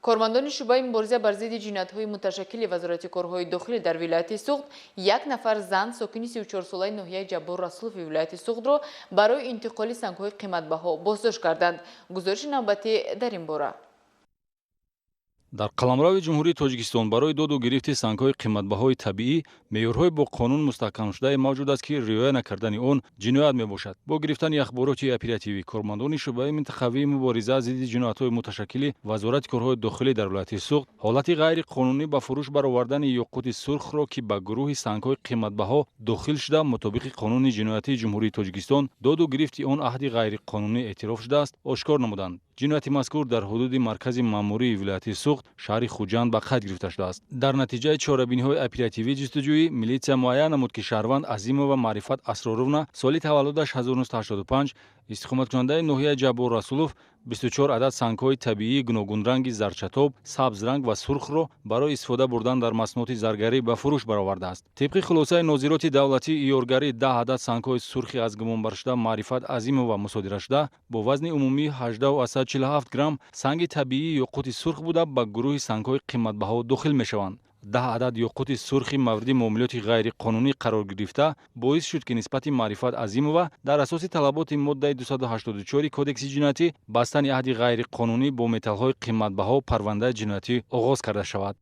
Кормандони шӯъбаи мубориза бар зидди ҷиноятҳои муташаккили Вазорати корҳои дохилӣ дар вилояти Суғд як нафар зан, сокини 34-солаи ноҳияи Ҷаббор Расулови вилояти Суғдро барои интиқоли сангҳои қиматбаҳо боздошт карданд. Гузориши навбатӣ дар ин бора. Дар қаламрави Ҷумҳурии Тоҷикистон барои доду гирифти сангҳои қиматбаҳои табиӣ меъёрҳои бо қонун мустаҳкамшудае мавҷуд аст, ки риоя накардани он ҷиноят мебошад. Бо гирифтани ахбороти оперативӣ, кормандони шӯъбаи минтақавии мубориза зидди ҷиноятҳои муташаккили Вазорати корҳои дохилӣ дар вилояти Суғд ҳолати ғайриқонунӣ ба фурӯш баровардани ёқути сурхро, ки ба гурӯҳи сангҳои қиматбаҳо дохил шуда, мутобиқи Қонуни ҷиноятии Ҷумҳурии Тоҷикистон доду гирифти он аҳди ғайриқонунӣ эътироф шудааст, ошкор намуданд. Ҷинояти мазкур дар ҳудуди маркази маъмурии вилояти Суғд, шаҳри Хуҷанд, ба қайд гирифта шудааст. Дар натиҷаи чорабиниҳои оперативӣ ҷустуҷӯӣ милитсия муайян намуд, ки шаҳрванд Азимова Маърифат Асроровна, соли таваллудаш 1985, истиқоматкунандаи ноҳияи Ҷаббор Расулов, 24 адад сангҳои табиии гуногунранги зарчатоб, сабзранг ва сурхро барои истифода бурдан дар маснуоти заргарӣ ба фурӯш баровардааст. Тибқи хулосаи нозироти давлатии иёргарӣ, 10 адад сангҳои сурхи аз гумонбаршуда Маърифат Азимова мусодирашуда бо вазни умумии 18,47 грамм санги табиии ёқути сурх буда, ба гурӯҳи сангҳои қиматбаҳо дохил мешаванд. 10 адад ёқути сурхи мавриди муомилоти ғайриқонунӣ қарор гирифта боис шуд, ки нисбати Маърифат Азимова дар асоси талаботи моддаи 284 Кодекси ҷиноятӣ, бастани аҳди ғайриқонунӣ бо металлҳои қиматбаҳо, парвандаи ҷиноятӣ оғоз карда шавад.